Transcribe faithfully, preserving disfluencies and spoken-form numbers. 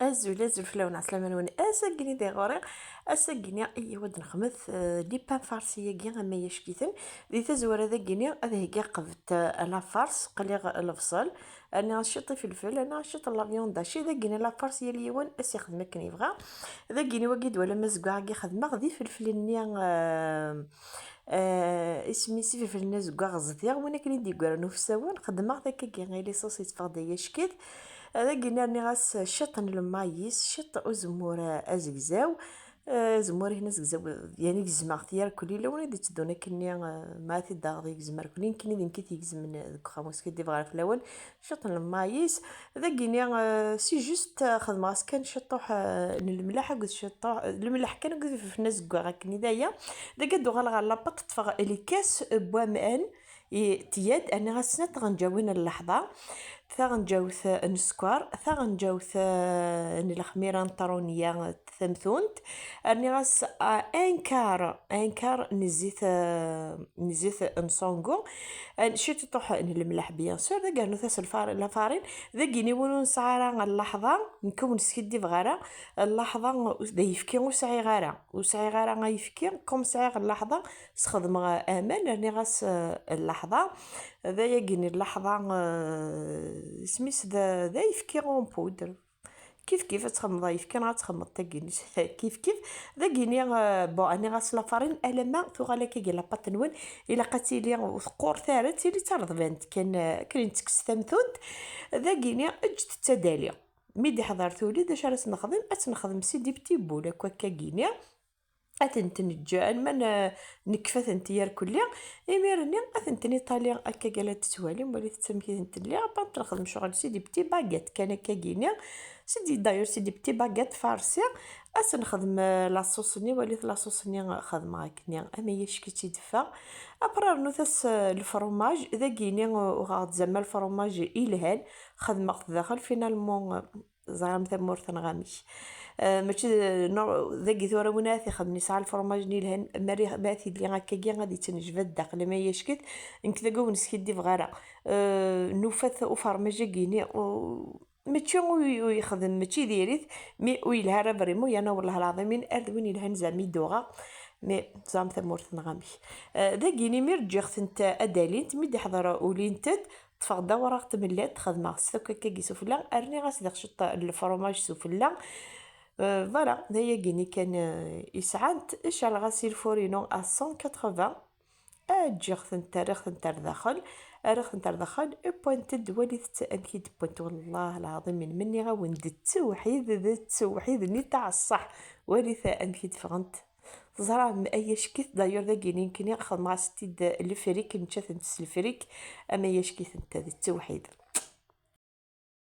Azul, azul fell-awen, ɛeslama-nwen. Ass-agi-ni di ɣur-i, ass-agi-ni i yiwad nexmet, eh, les pains farcis-agi, ama yacek-iten. Di tazwara dagi-ni ad heggiɣ qbet, eh, la farce, qliɣ lebṣel, rniɣ ciṭ ifelfel, rniɣ ciṭ n la viande hachée. Dagi-ni la farce, yal yiwen ad s-ixdem akken yebɣa. Dagi-ni wagi d-twalam azeggaɣ-agi xedmeɣ d ifelfel-nni, eh, eh, isem-is ifelfel-nni azeggaɣ ẓdiɣ, win akken i d-yeggran ufsawen, xedmeɣ-t akkagi, i licence yetteffeɣ-d ay acek-it. Dagi-ni rniɣ-as ciṭ n lmayis, ciṭ uzemmur, eh, azegzaw. Eh, azemmur-ihin azegzaw, yani gezmeɣ-t yarkul, yella win i d-itteddun akkenni, eh, ma ad t-id-aɣeḍ yegzem arkul, nekkini d nekk i t-yegzmen deg uxxam, ur skiddibeɣ ara fell-awen. Ciṭ n lmayis. Dagi-ni, eh, si juste, eh, xedmeɣ-as kan ciṭuḥ, eh, n lemleḥ akked ciṭuḥ, eh, lemleḥ kan akked ifelfel azeggaɣ akken i d aya. Dagi ad d-uɣaleɣ ɣer la pâte, ṭṭfeɣ lkas n waman, i tiyyad, rniɣ-as snat tɣenǧawin n leḥḍa, taɣenǧawt, eh, n sskeṛ, taɣenǧawt, eh, n lexmira n ṭṛunya, eh, tamtunt, rniɣ-as, eh, un quart, un quart n zzit, eh, n zzit n ṣungu, eh, ciṭuḥ n lemleḥ, bien sûr, dagi rnut-as lfar-, la farine. Dagi-ni win ur nesɛi ara n leḥḍa, nekk ur neskiddibeɣ ara, n leḥḍa d ayefki ur sɛiɣ ara, ur sɛiɣ ara ayefki, comme sɛiɣ n leḥḍa, sxedmeɣ aman, rniɣ-as, eh, n leḥḍa. D ayagi-ni n leḥḍa, eh, isem-is d, d ayefki en poudre. Kif kif ad txedmeḍ ayefki neɣ ad txedmeḍ tagi-ni. Kif kif. Dagi-ni, eh, bon, rniɣ-as la farine, alamma tuɣal akkagi la pâte-nwen, ilaq ad tili ur teqqurt ara, ad tili d tareḍbant kan, eh, akken nettekkes tamtunt. Dagi-ni, eǧǧ-tt d tadali. Mi d-iḥḍer tuli, d acu ara s-nexdem? Ad tt-nexdem si des petits boules, akk akkagi-ni. Ad tent-neǧǧ, alma n-, nekfa-tent yarkulli. Imir-nni ad tent-niṭali akka gala tettwalim, walit amek i tent-lliɣ, après ad nexdem ccɣel si des petits baguettes kan akkagi-ni. Si des, d'ailleurs, si des petits baguettes farcis. Ad s-nexdem, eh, la sauce-nni, walit la sauce-nni xedmeɣ akkenni, ama yacek-itt i d-teffeɣ. Après rnut-as, eh, lefromaj, dagi-ni, eh, uɣeɣ-d zama lefromaj ilhan, xedmeɣ-t daxel, finalement, eh, ẓram tamurt-nneɣ amek. Eh, mačči d, no, dagi tura win ara t-ixedmen yesɛa lefromaj-nni yelhan, ma ri-, ma tili akkagi ad yettnejbad daxel, ama yacek-it, nekk dagi ur neskiddibeɣ ara. Eh, nufa-t ufermaj-agi-ni, u-, mačči ur, ur yexdem, mačči diri-t, mi ur yelha ara vraiment, yerna wellah lɛaḍim, ar d win yelhan zɛma i d-uɣeɣ, mi ẓram tamurt-nneɣ amek. Eh, dagi-ni mi ǧǧiɣ-tent ad alint, mi d-iḥḍer ulint-d, ṭṭfeɣ-d awraɣ tmellat, xedmeɣ s takka-agi sufella, rniɣ-as diɣ ciṭ n lefromaj sufella. Euh, voilà, d ayagi-ni kan, euh, i sɛant. Cɛleɣ-as i lfur-inu à cent quatre-vingts. Ǧǧiɣ-tent, rriɣ-tent ar daxel, rriɣ-tent ar daxel, wwant-d, walit-tt amek i d-wwant, wellah lɛaḍim, menniɣ-awen-d d ttewḥid, d ttewḥid-nni taɛeṣṣaḥ, walit amek i d-ffɣent. Teẓram, ay acek-it, d'ailleurs, dagi-ni nekkni xedmeɣ-as-t-id lefrik, nečča-tent s lefrik, ama ay acek-itent, d ttewḥid.